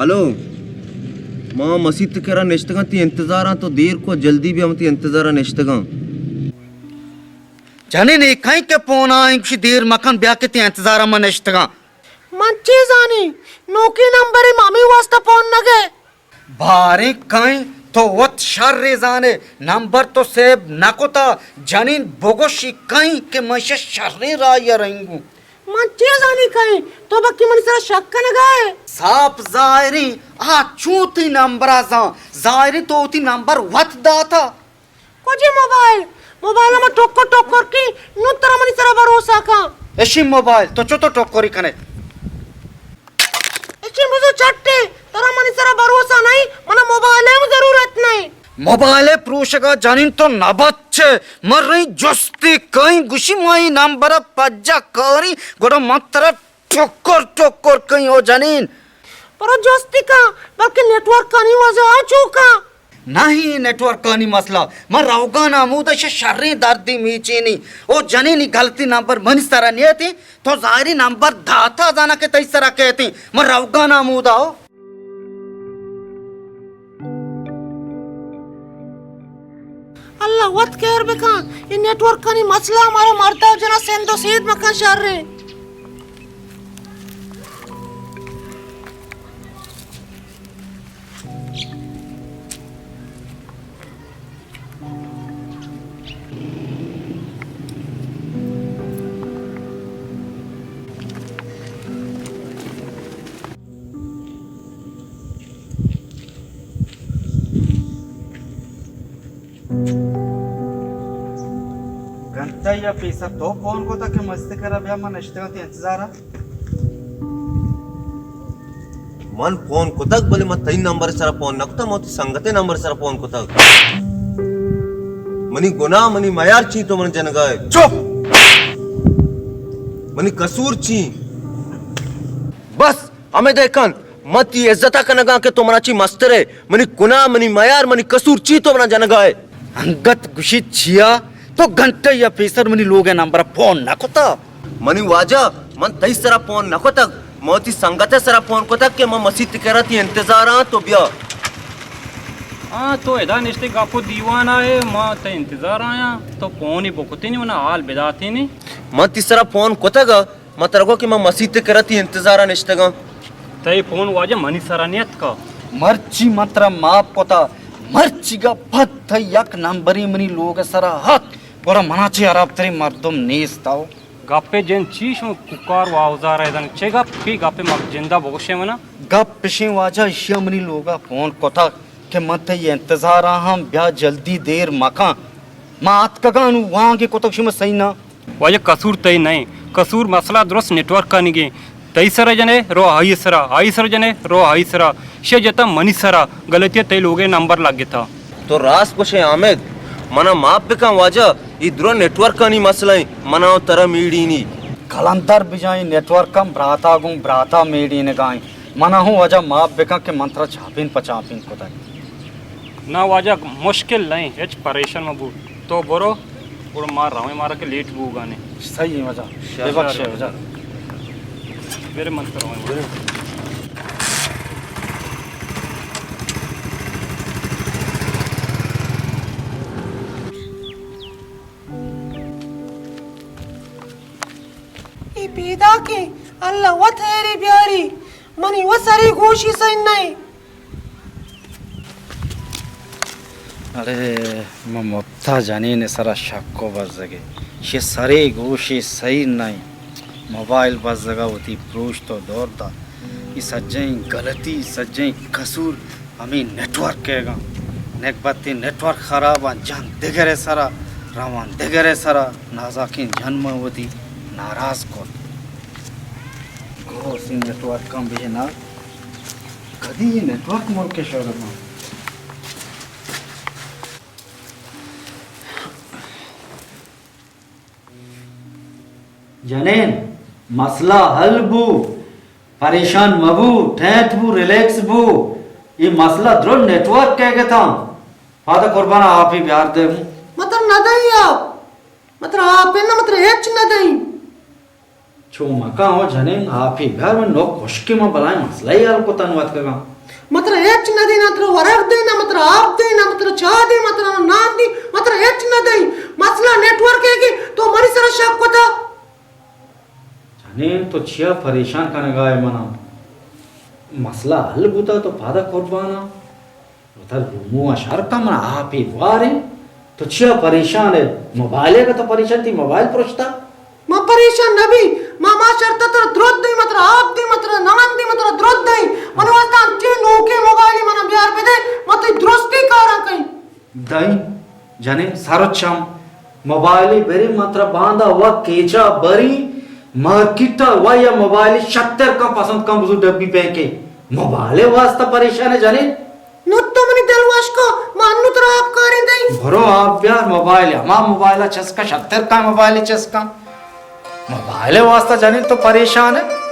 ہلو، ما مسیت ءِ کرا نشتگاں، تئی انتظاراں، تو دیر کو، جلدی بیا، من تئی انتظارا نشتگاں۔ جنین، اے کئیں کہ پون ءَ گوشی دیر مکن، بیا کہ تئی انتظارا من نشتگاں۔ من چے زانی؟ نوکیں نمبرے، ما ہمے واسطہ پون نہ گئے۔ باریں کئیں، تو وت شرے زانے، نمبر تو سیو نہ کتا۔ جنین، بگوشی کئیں کہ من شہ شریں راہی ءَ رہینگوں۔ من چے زانی کئیں؟ تو بکی منی سرا شک کنگا ئے؟ صاف ظاہریں، آ چوں تئی نمبرا زان؟ ظاہریں تو وتی نمبر وت داتا۔ کجے موبائل؟ موبائل ما ٹکر ٹکر کی، نوں ترا منی سرا بھروسہ کن۔ اشی موبائل، تو چو تو ٹکری کنے؟ اشی بزو چٹے، ترا منی سرا بھروسہ نہیں، منا موبائل ءِ ضرورت نہیں۔ موبائل ءِ پروشگا جنین تو نہ بچے، من رہی جستی کئیں، گوشی ما اے نمبر ءَ پجا کاری، گڑا من ترا ٹکر ٹکر کئیں او جنین۔ پرو جستی کن، بلکہ نیٹورکانی وجہ ءَ چو کن۔ نہ ایں نیٹورکانی مسئلہ، من روگان ہمودا شہ شریں دردی میچینی۔ او جنین، اے غلطی نمبر منی سرا نیتی، تو ظاہری نمبر داتا، زانا کہ تئی سرا کیتی۔ من روگان ہمودا او۔ اللہ وت خیر بکن، اے نیٹورکانی مسئلہ مارا مردا و جنا سند و سید مکن شریں۔ گھنٹہ یا پیسر تو فون کتا کہ مسیت ءِ کرا بیا، من نشتگاں تئی انتظارا۔ من فون کتگ، بلے من تئی نمبر ءِ سرا فون نہ کتگ، من وتی سنگت ءِ نمبر ءِ سرا فون کتگ۔ منی گناہ، منی میار چی تو من جنگا ئے؟ چپ! منی قصور چی؟ بس! ہمے دے کن، من تئی عزت ءَ کنگاں کہ تو منا چی مستر ئے، منی گناہ، منی میار، منی قصور چی تو منا جنگا ئے؟ انگت گوشی چیا؟ تو گھنٹہ یا پیسر منی لوگ ءِ نمبر ءَ فون نہ کتا؟ منی واجہ، من تئی سرا فون نہ کتگ، من وتی سنگت ءِ سرا فون کتگ کہ من مسیت ءِ کرا تئی انتظار آں، تو بیا۔ ہاں، تو ادا نشتے گپ و دیوان آئے، ما تئی انتظار آیاں، تو فون ہی بکتینی، منا حال بداتینی۔ من تئی سرا فون کتگ، من ترا گو کہ من مسیت ءِ کرا تئی انتظارا نشتگاں۔ تئی فون واجہ منی سرا نیتکا۔ مرچی من ترا معاف کتا، مرچیگا پد تئی یک نمبرے منی لوگ ءِ سرا ات، گڑا منا چہ ہراب تریں مردم نیست او۔ گپے جن چی شما کوکار و آوزار ءَ دن؟ چے گپ؟ کی گپے؟ مک جندا بگوشے منا۔ گپ اشیں واجہ، اشیا منی لوگا فون کتا کہ من تئی انتظارا ہم، بیا جلدی، دیر مکن۔ ما اتکگاں نوں وانگے کتگ شما سہی نہ۔ واجہ قصور تئی نہ ایں، قصور مسئلہ درست نیٹورکانیگ ایں۔ تئی سرا جنے رو آئی سرا، آئی سرا جنے رو آئی سرا، شے جتا منی سرا، غلطی تئی لوگے نمبر لگتا۔ تو راست گوشے حامد، منا معاف بکن واجہ، اے درو نیٹورکانی مسئلہ ایں، منا و ترا میڑینی۔ قلندر بجائیں نیٹورک ہم براتا گوں براتا میڑینگائیں، منا ہوں واجہ معاف بکن کہ من ترا چاپین پہ چاپین کتگ۔ نا واجہ، مشکل نہ ایں، ہچ پریشان مہ بو۔ تو برو، گڑا ما رویں، مارا کہ لیٹ بوگانے۔ صحیح ایں واجہ۔ شر، ببخشے شر۔ واجہ۔ برے من تو رویں۔ اے پیداکیں، اللہ وت ہیری بیاری، منی و سری گوشی سہی نہ ایں۔ ارے، من مپتا جنین سرا شک و بزگے۔ شے سرے گوشے سہی نہ ایں۔ موبائل بزگا وتی پروشت و دور دا۔ اے سجہیں غلطی، سجہیں قصور ہمے نیٹورک ئیگاں۔ نگبت نیٹورک خراباں، جن دگرے سرا، روان دگرے سرا، نازاکیں جن من وتی ناراض کت۔ گوس اے نیٹورکاں بے نا۔ کدی اے نیٹورک ملک ءَ شر باں؟ جنین، مسئلہ حل بو، پریشان مبو، ٹینت بو، ریلیکس بو۔ اے مسئلہ درو نیٹورک ءِ گتاں۔ پادا قربان آپی بیار دے۔ متر نہ دئی آپ، متر آپ نہ، متر ہچ نہ دئی۔ تو مکن ہو جنین، آپی بیار، من نوک خشکی، من بلائیں مسئلہ ای حل کتن وت کگا۔ مترا ہچ نہ دینا، مترا ورگ دینا، مترا آپ دینا، مترا چاہ دی، مترا نان دی، مترا ہچ نہ دئی۔ مسئلہ نیٹ ورک ہے کہ تو منی سر شک کتا۔ جنین تو چیا پریشان کنگا ہے منا؟ مسئلہ حل بوتا تو پادا قربانا۔ وتر رومو ء شر کن، من آپے بواریں۔ تو چیا پریشان ئے؟ موبائل ء تو پریشان، تئی موبائل پرشتا؟ من پریشان نہ بی، ما ما شرط تر درد دئی، متر آپ دئی، متر نان دئی، متر درد دئی۔ من واسطہ انچیں نوکیں موبائلے من بیار بدے، من تئی درستی کاراں کئی۔ دئی جنین سر چم موبائلے بری، متر باندا و کیچا بری، مارکیٹا و یا موبائلے شتر کن پسند کن بزو ڈبی پینکے۔ موبائل واسطہ پریشان ئے جنین؟ نوں تو منی دل وش کو، ما انوں ترا آپ کاریں دئیں۔ برو آپ بیار موبائل، ہما موبائل ء چست کن، شتر کن موبائل ء چست کن۔ موبائل ء واسطہ جنین تو پریشان ئے؟